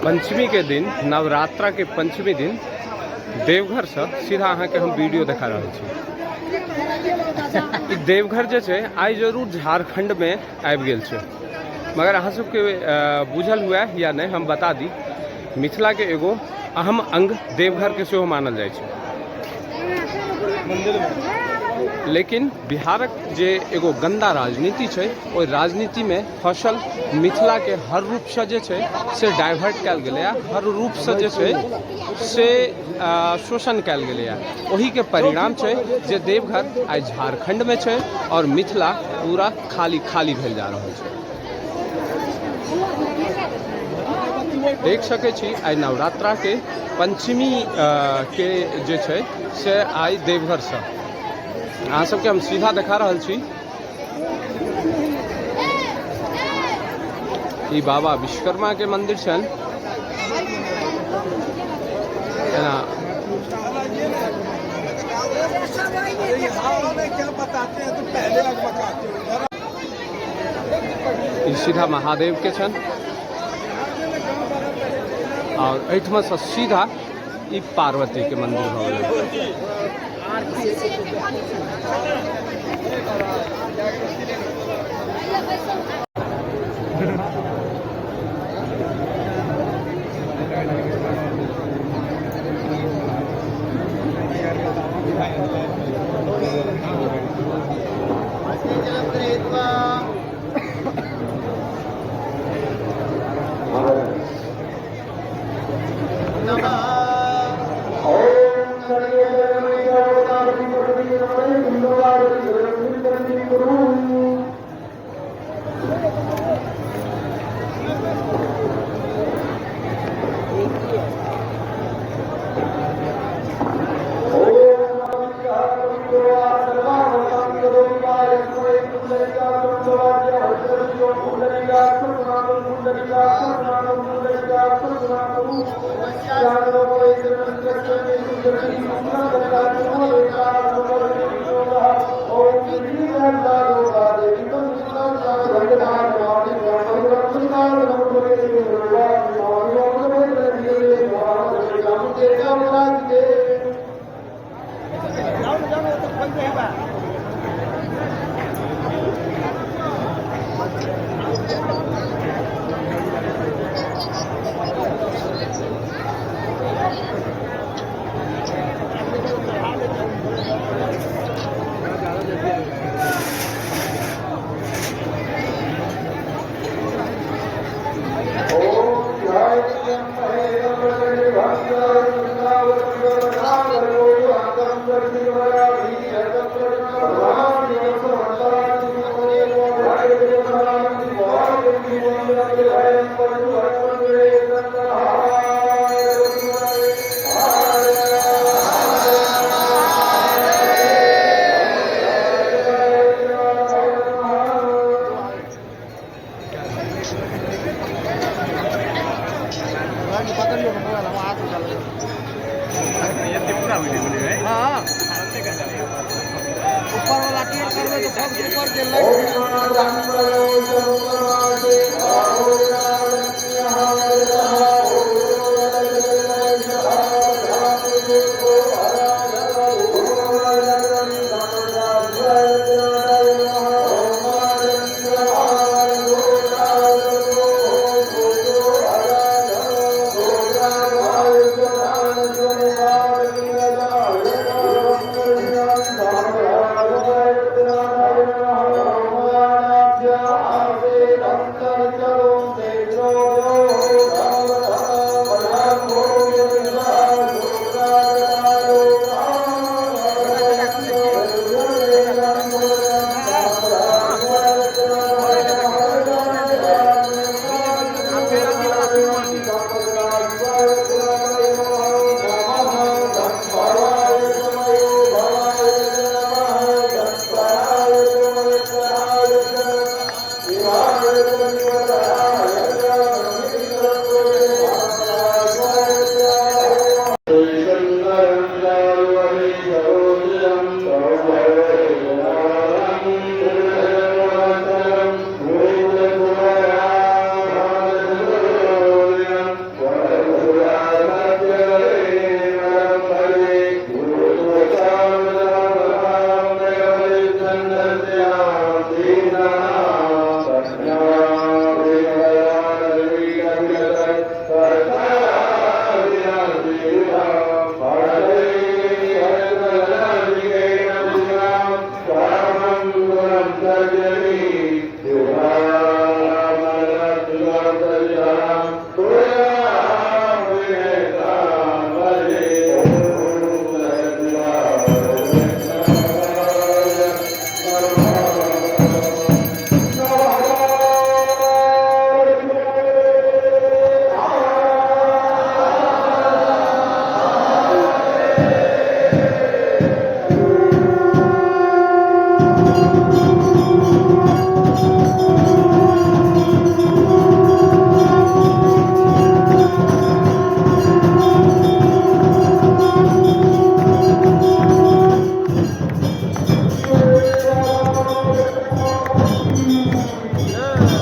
पंचमी के दिन, नवरात्रा के पंचमी दिन देवघर से सीधा अहाँ के हम वीडियो देखा रहल छी। ई देवघर जे छै आइ जरूर झारखंड में आबि गेल छै, मगर अहाँ सबके बुझल हुए या नहीं हम बता दी, मिथिला के एगो अहम अंग देवघर के सेहो मानल जाइ छै। लेकिन बिहारक जे एगो गंदा राजनीति छै, ओहि राजनीति में फसल मिथिला के हर रूप से जे छै से डाइवर्ट कयल गेलैए, हर रूप से जे छै से शोषण कयल गेलैए। ओही के परिणाम छै जे देवघर आइ झारखंड में छै और मिथिला पूरा खाली खाली भेल जा रहल छै। देख सकै छी आइ नवरात्रा के पंचमी के जे छै से आइ देवघर से अहाँ सबके हम सीधा देखा रहल छी। ई बाबा विश्वकर्मा के मंदिर छनि। एना ई सीधा महादेव के छनि और एहिठमा से सीधा ई पार्वती के मंदिर भऽ गेलै।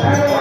छै।